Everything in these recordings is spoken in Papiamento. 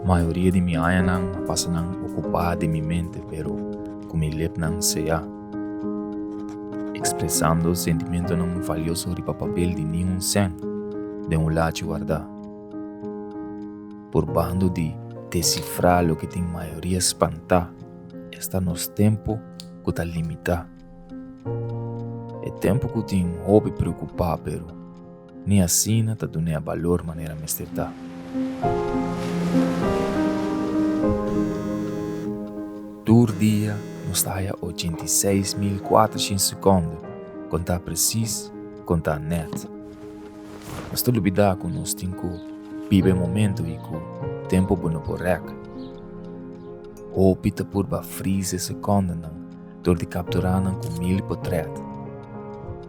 Mayoria di mi añanan a pasa nan okupá den mi mente pero ku mi lepnan seyá, ekspresando sentimentonan valioso riba papel di niun sèn den un lachi wardá. Purbando di desifrá loke tin mayoria spantá, esta nos tempu ku ta limitá. E tempu ku tin hopi preokupá pero ni asina ta dun'é balor manera mester ta. Tur dia nos ta haya 86.400 sekondo, kontá presis, kontá nèt. Nos ta lubidá ku nos tin ku biba e momento i ku tempu bo no por rèk. Hopi ta purba freeze e sekondonan dor di kapturá nan ku mil potrèt.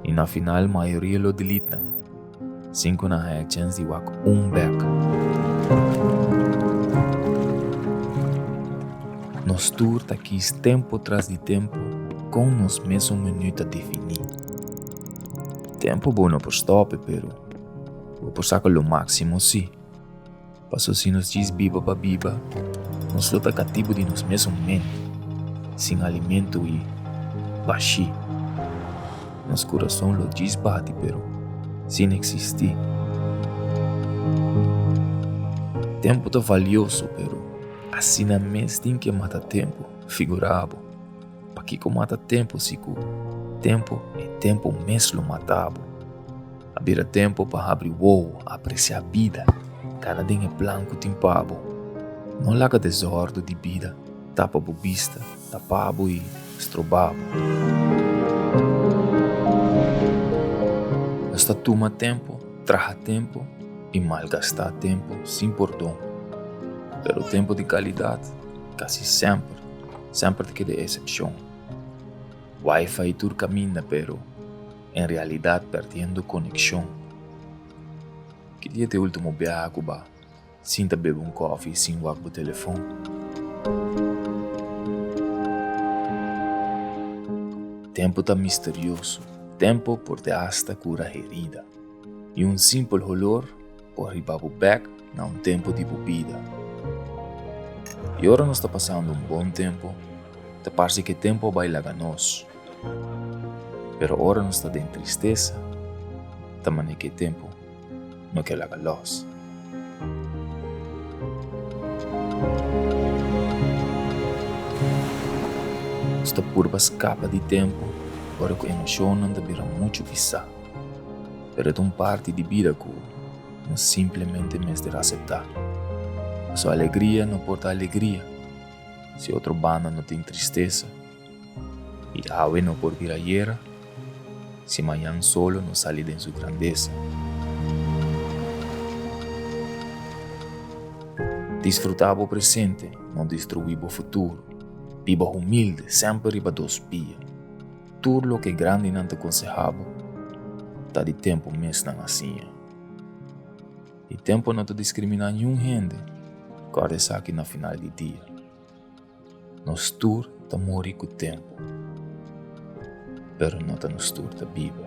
I na final mayoria lo delete nan, sin ku nan haña chèns di wak un bèk. Nos tur ta kis tempu tras di tempu kon nos mesun menú ta definí. Tempu bo no por stòp e pero bo por saka lo máksimo sí. Paso si nos djis biba pa biba, nos lo ta katibu di nos mesun mente, sin alimento i bashí. Nos kurason lo djis bati pero sin eksistí. Tempu ta valioso pero asina mes tin ke mata tempu, figurá bo. Pakiko mata tempu si ku tempu e tempu mes lo mata bo? A bira tempu pa habri wowo, apresiá bida, kana den e plan ku tin pa bo. No laga desòrdu di bida tapa bo bista, tapa bo i stroba bo. Nos ta tuma tempu, traha tempu i malgastá tempu sin pordon. Pero tempu di kalidat kasi semper, semper ta keda e esepshon. Wi-Fi tur kaminda pero. En realidad perdiendo conexion. Ki dia ta e ultimo biaha cu ba sinta bebe un koffie sin wak bo telefon? Tempo ta misterioso, tempo por te hasta cura herida y un simpel holor por hiba bo bek na un tempo di bo bida. Y ora nos ta pasando un bon tempo, ta parce cu e tempo a bay laga nos. Pero ora nos ta den tristesa, ta manera ku e tempu no ke laga lòs. Nos ta purba skapa di tempu ora ku emoshonnan ta bira muchu pisá, pero e ta un parti di bida ku nos simplemente mester aseptá. Pasobra alegria no por ta alegria si otro banda no tin tristesa. I awe no por bira ayera, si mañan solo no sali den su grandesa. Disfrutá bo presente, no destruí bo futuro. Biba humilde, semper riba dos pia. Tur loke grandinan ta konsehá bo, ta di tempu mes nan a siña. I tempu no ta diskriminá niun hende, kòrda esaki na final di dia. Nos tur ta muri ku tempu, pero no ta nos tur ta biba.